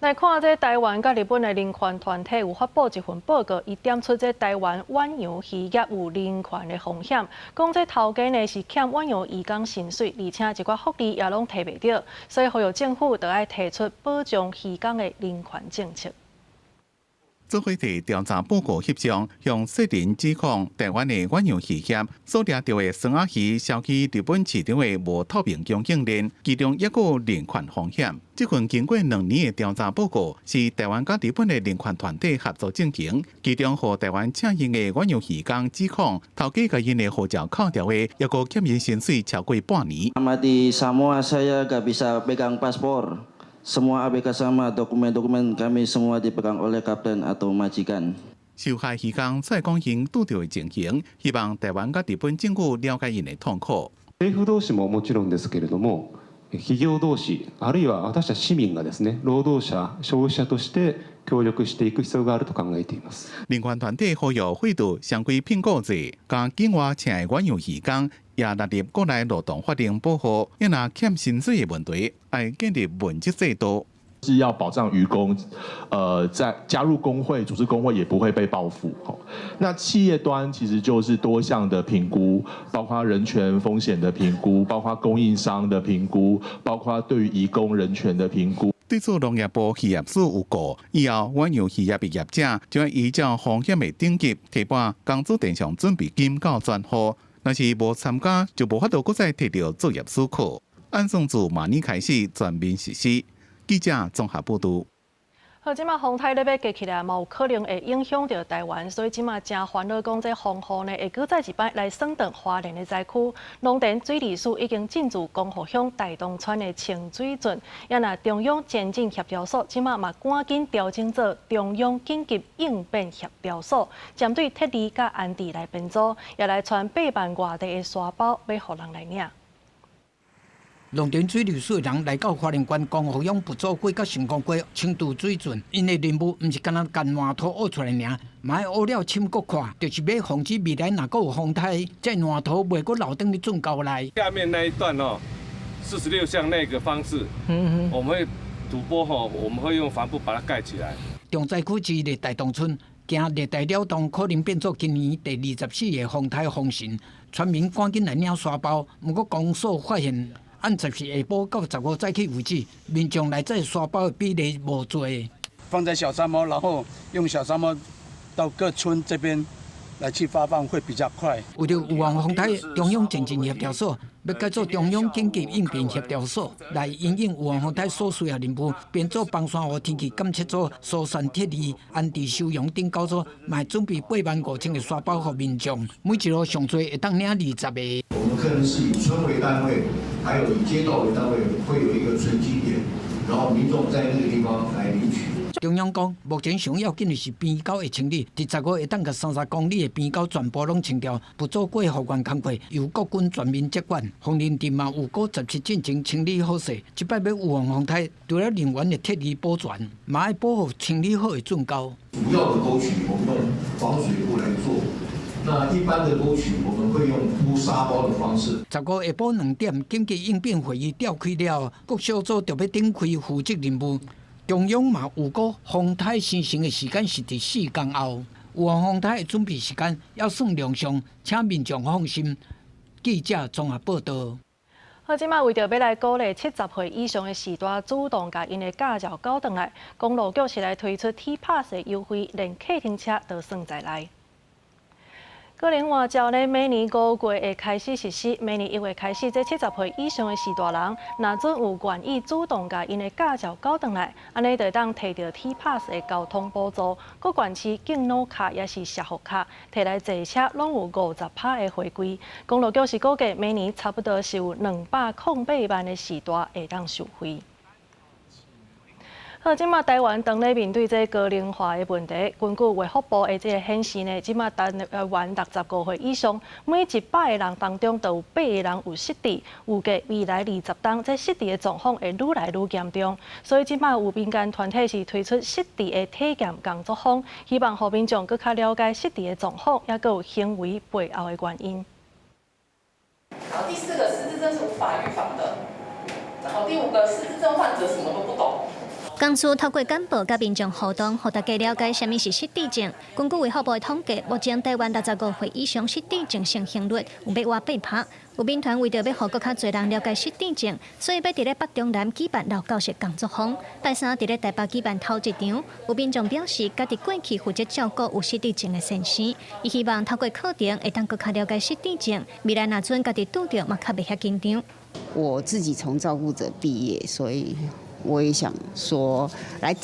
來看這台灣佮日本的人權團體有發布一份報告，伊點出這台灣遠洋漁業有人權的風險，講這頭家呢是欠遠洋漁工薪水，而且一寡福利也攏提袂著，所以呼籲政府著愛提出保障漁工的人權政策。做伙佇調查報告翕相，向世人指控台灣的遠洋漁業所掠著的酸仔魚銷去日本市場的無透明供應鏈，其中抑閣有人權風險。這份經過2年的調查報告，是台灣佮日本的人權團體合作進行，其中予台灣請穰的遠洋漁工指控，頭家共𪜶的護照扣掉的，抑閣欠𪜶薪水超過半年。 Di Samoa saya gak bisa pegang paspor. Semua ABK sama dokumen-dokumen kami semua dipegang oleh kapten atau majikan. 受害漁工再講𪜶拄著的情形，希望台灣佮日本政府了解𪜶的痛苦。政府同士ももちろんですけれども、企業同士、あるいは私たち市民がですね、労働者、消費者として協力していく必要があると考えています。人權團體呼籲廢除雙規聘雇制，共境外請的遠洋漁工也納入國內勞動法令保護，抑若欠薪水的問題，愛建立問責制度。是要保障漁工，在加入工會、組織工會也不會被報復。那企業端其實就是多項的評估，包括人權風險的評估，包括供應商的評估，包括對於移工人權的評估。對此，農業部漁業署有告，以後遠洋漁業的業者將依照風險的等級提撥工資賠償準備金到專戶，若是無參加，就無法度閣再提著作業許可。按算自明年開始全面實施。記者綜合報導。好，這馬風颱咧欲過去啦，嘛有可能會影響著台灣，所以這馬誠煩惱講，這風雨呢會閣再一擺來損斷花蓮的災區。農田水利署已經進駐光復鄉大東村的清水圳，也若中央前進協調所，這馬嘛趕緊調整做中央緊急應變協調所，針對撤離佮安置來編組，也來傳8萬外袋的沙包欲予人來領。農田水利署的人來到花蓮縣光復鄉不祖溪佮成功溪清除水圳，𪜶的任務毋是干焦共爛土挖出來爾，嘛愛挖了深閣闊，就是欲防止未來若閣有風颱，這爛土袂閣流轉去圳溝內。下面那一段哦，46巷那個方式，我們會土坡吼，我們會用帆布把它蓋起來。重災區之一的大東村，驚熱帶鳥洞可能變做今年第24個風颱風神，村民趕緊來領沙包。毋過公所發現，按14下晡到15早起為止，民眾來載沙包的比例無濟。放在小山貓，然後用小山貓到各村這邊來去發放會比較快。為著預防風颱，中央前進協調所欲改做中央緊急應變協調所，來因應預防風颱所需的任務，編組枋山雨天氣監測組、疏散撤離、安置收容等九組，嘛準備8萬5千個沙包予民眾，每一戶上濟會當領20個。我們可能是以村為單位，還有以街道為單位，會有一個存積點，然後民眾在那個地方來領取。中央講，目前上要緊的是邊溝的清理，佇15會當共30公里的邊溝全部攏清掉，不祖溪復原工課由國軍全面接管。鳳林鎮嘛有閣17進前清理好勢，這擺欲預防風颱，除了人員的撤離保全，嘛愛保護清理好的圳溝。主要的溝渠我們用防水布來做。那一般的溝渠，我們會用鋪沙包的方式。15下晡2點，緊急應變會議召開了，各小組就欲展開負責任務。中央嘛有講，風颱生成的時間是佇4工後，預防風颱的準備時間猶算良上，請民眾放心。記者綜合報導。好，這馬為著欲來鼓勵70歲以上的序大主動共𪜶的駕照繳轉來，公路局是來推出 T Pass 的優惠，連客停車都算在內。個人換照呢，明年5月會開始實施。明年1月開始，這70歲以上的序大人，若準有願意主動共𪜶的駕照繳轉來，按呢就會當提著 T Pass 的交通補助。各縣市敬老卡抑是社福卡，提來坐車攏有50%的回饋。公路局是估計明年差不多是有208萬的序大會當受惠。好，這馬台灣當咧面對這高齡化的問題，根據衛福部的這個顯示呢，這馬台灣65歲以上，每100個人當中就有8個人有失智，預計未來20冬，這失智的狀況會愈來愈嚴重。所以這馬有民間團體是推出失智的體驗工作坊，希望予民眾閣較了解失智的狀況，抑閣有行為背後的原因。然後第四個，失智症是無法預防的。然後第五個，失智症患者什麼都不懂。公司透過簡報佮民眾互動，予大家了解啥物是失智症。根據衛福部的統計，目前台灣65歲以上失智症盛行率有欲倚8%。有民團為著欲予閣較濟人了解失智症，所以欲佇咧北中南舉辦勞教式工作坊。拜三佇咧台北舉辦頭一場，有民眾表示，家己過去負責照顧有失智症的先生，伊希望透過課程會當閣較了解失智症，未來若陣家己拄著嘛較袂遐緊張。我自己從照顧者畢業，所以我也想說來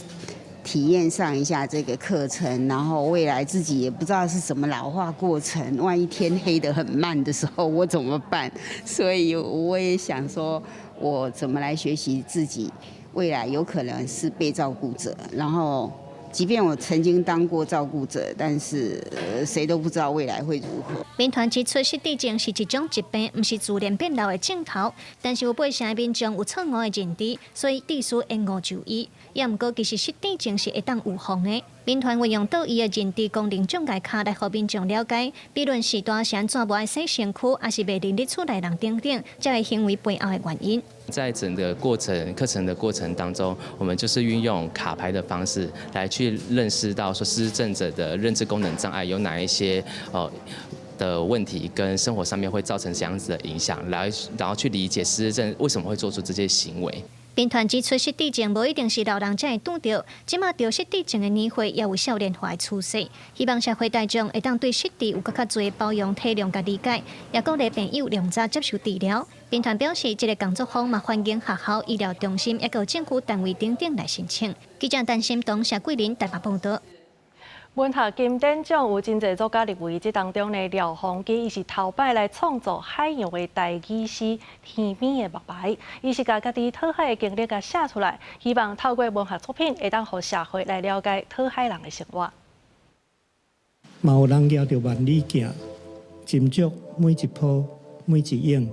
體驗上一下這個課程，然後未來自己也不知道是什麼老化過程，萬一天黑得很慢的時候，我怎麼辦？所以我也想說，我怎麼來學習自己未來有可能是被照顧者，然後即便我曾經當過照顧者，但是誰都不知道未來會如何。民團指出，失智症是一種疾病，毋是自然變老的症頭。但是有8成的民眾有錯誤的認知，所以必須延誤就醫。也毋過，其實失智症是會當預防的。民團運用桌椅的認知功能障礙卡來予民眾了解，比論序大是按怎無愛洗身軀，抑是袂認得厝內人等等，這个行為背後的原因。在整個過程課程的過程當中，我們就是運用卡牌的方式來去認識到說失智症者的認知功能障礙有哪一些的問題，跟生活上面會造成怎樣子的影響，來然後去理解失智症為什麼會做出這些行為。民團指出，失智症無一定是老人才會拄著，這馬著失智症的年歲也有少年化的趨勢。希望社會大眾會當對失智有閣較濟包容、體諒佮理解，也鼓勵病友量早接受治療。民團表示，這个工作坊嘛歡迎學校、醫療中心，抑閣政府單位等等來申請。記者陳心東、謝桂林台北報導。文學金典獎有真濟作家入圍，這當中呢，廖鴻基伊是頭擺來創作海洋的台語詩《天邊的目牌》，伊是共家己討海的經歷共寫出來，希望透過文學作品會當予社會來了解討海人的生活。嘛有人舉著萬里鏡，斟酌每一波每一影。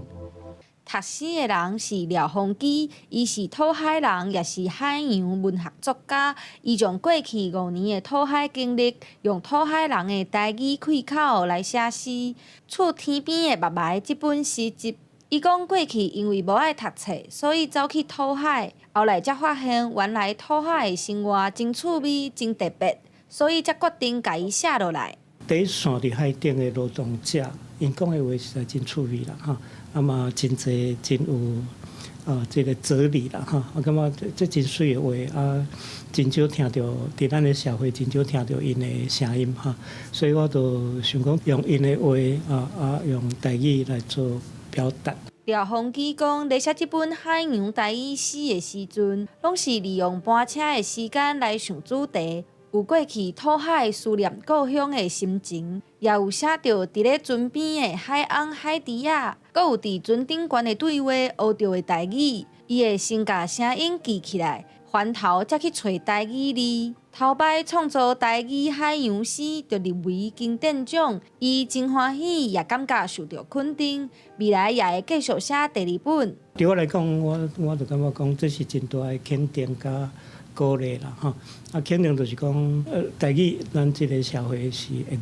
讀詩的人是廖鴻基，伊是討海人，也是海洋文學作家。伊將過去5年的討海經歷，用討海人的台語開口來寫詩，出《天邊的目牌》這本詩集。伊講過去因為無愛讀冊，所以走去討海。後來才發現，原來討海的生活真趣味、真特別，所以才決定共伊寫落來。第一線佇海頂的勞動者，𪜶講的話實在真趣味啦，吼。啊嘛，真濟真有啊，這个哲理啦，吼！我感覺這真媠的話啊，真少聽著佇咱的社會，真少聽著𪜶的聲音哈。所以我就想講，用𪜶的話啊啊，用台語來做表達。廖鴻基講，咧寫這本海洋台語詩的時陣，攏是利用班車的時間來想主題。有過去討海思念故鄉的心情，也有寫著佇咧船邊的海翁海豬仔，閣有佇船頂懸的對話學著的台語。伊會先共聲音記起來，翻頭才去揣台語字。頭擺創作台語海洋詩，就入圍金典獎，伊真歡喜，也感覺受著肯定。未來也會繼續寫第二本。對我來講，我就感覺講，這是真大的肯定佮鼓勵啦，吼！啊，肯定就是講，台語咱這个社會是會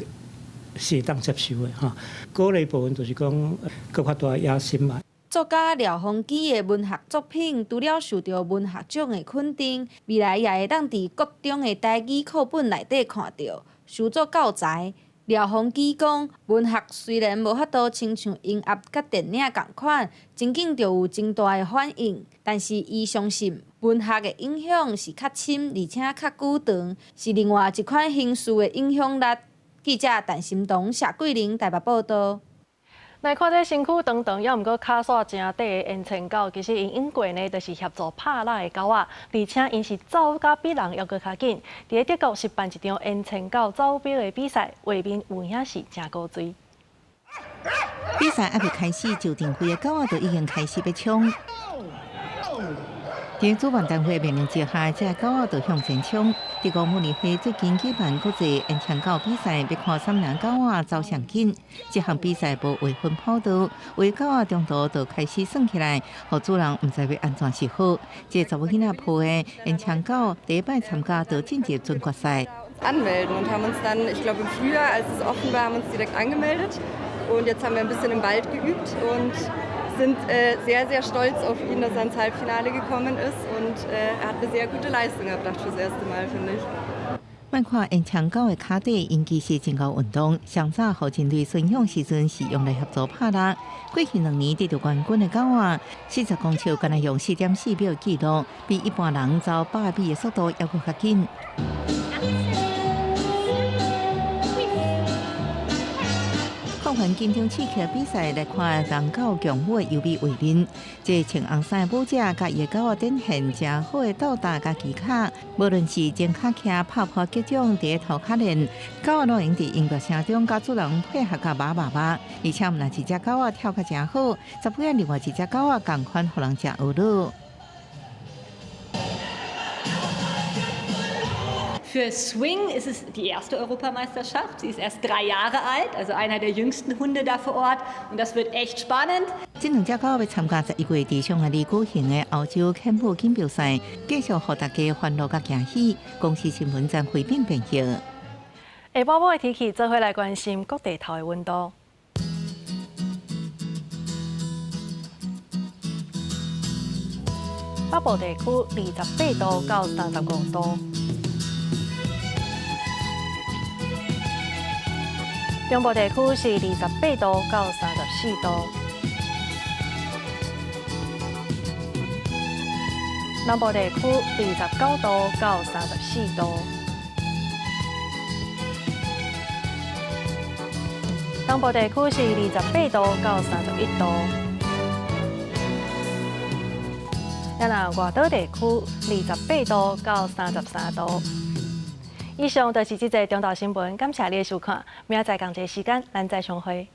是會當接受的，吼。鼓勵部分就是講，閣較大野心嘛。作家廖鴻基的文學作品，除了受著文學獎的肯定，未來也會當佇國中的台語課本內底看著，收做教材。廖鴻基講，文學雖然無法度親像音樂佮電影仝款，真緊就有真大的反應，但是伊相信文學的影響是較深，而且較久長，是另外一款形式的影響力。記者陳心彤、謝桂玲台北報導。來看這身軀長長，猶毋過跤索誠短的煙鉎狗，其實𪜶養過呢，就是協助拍獵的狗仔，而且𪜶是走甲比人猶閣較緊。佇咧德國是辦一場煙鉎狗走匕的比賽，畫面有影是誠古錐。比賽猶未開始，就定幾个狗仔就已經開始欲衝。佇主辦單位命令之下，這个狗仔就向前衝。德國慕尼黑最近舉辦國際煙鉎狗比賽，欲看啥人狗仔走上緊。這項比賽無劃分跑道，為狗仔中途就開始耍起來，予主人毋知欲按怎是好。這个查某囡仔抱的煙鉎狗第一擺參加就進入準決賽。 Anmelden und haben uns dann, ich glaube im Frühjahr, als es offen war, haben uns direkt angemeldet. Und jetzt haben wir ein bisschen im Wald geübt und Sind sehr, sehr stolz auf ihn, dass er ins Halbfinale gekommen ist und er hat eine sehr gute Leistung erbracht fürs erste Mal, finde ich. 莫看烟枪狗的跤底，𪜶其实真𠢕运动。上早予人类驯养时阵是用来协助拍獵。过去2年得著冠军的狗仔，40公尺干焦用4.4秒纪录，比一般人走100米的速度犹阁较紧。看完紧张刺激比赛，来看人狗共舞的优美画面。这穿红衫的舞者佮伊的狗仔展现诚好的斗打佮技巧，无论是前跤徛、拍破击掌、伫涂跤练，狗仔拢会伫音乐声中佮主人配合甲叭叭叭。而且毋但一只狗仔跳甲诚好，十几个另外一只狗仔仝款，予人诚懊恼。 Für Swing ist es die erste Europameisterschaft. Sie ist erst 3 Jahre alt, also einer der jüngsten Hunde da vor Ort. Und das wird echt spannend. 這兩隻狗欲參加11月佇匈牙利舉行的歐洲犬舞錦標賽，繼續予大家歡樂佮驚喜。公視新聞曾惠敏編譯。下晡晡的天氣，做伙來關心各地頭的溫度。北部地區28度到35度。中部地區是28度到34度，南部地區29度到34度，東部地區是28度到31度，啊若外島地區28度到33度。以上就是這節中晝新聞，感謝你的收看，明仔載仝這個時間，咱再相會。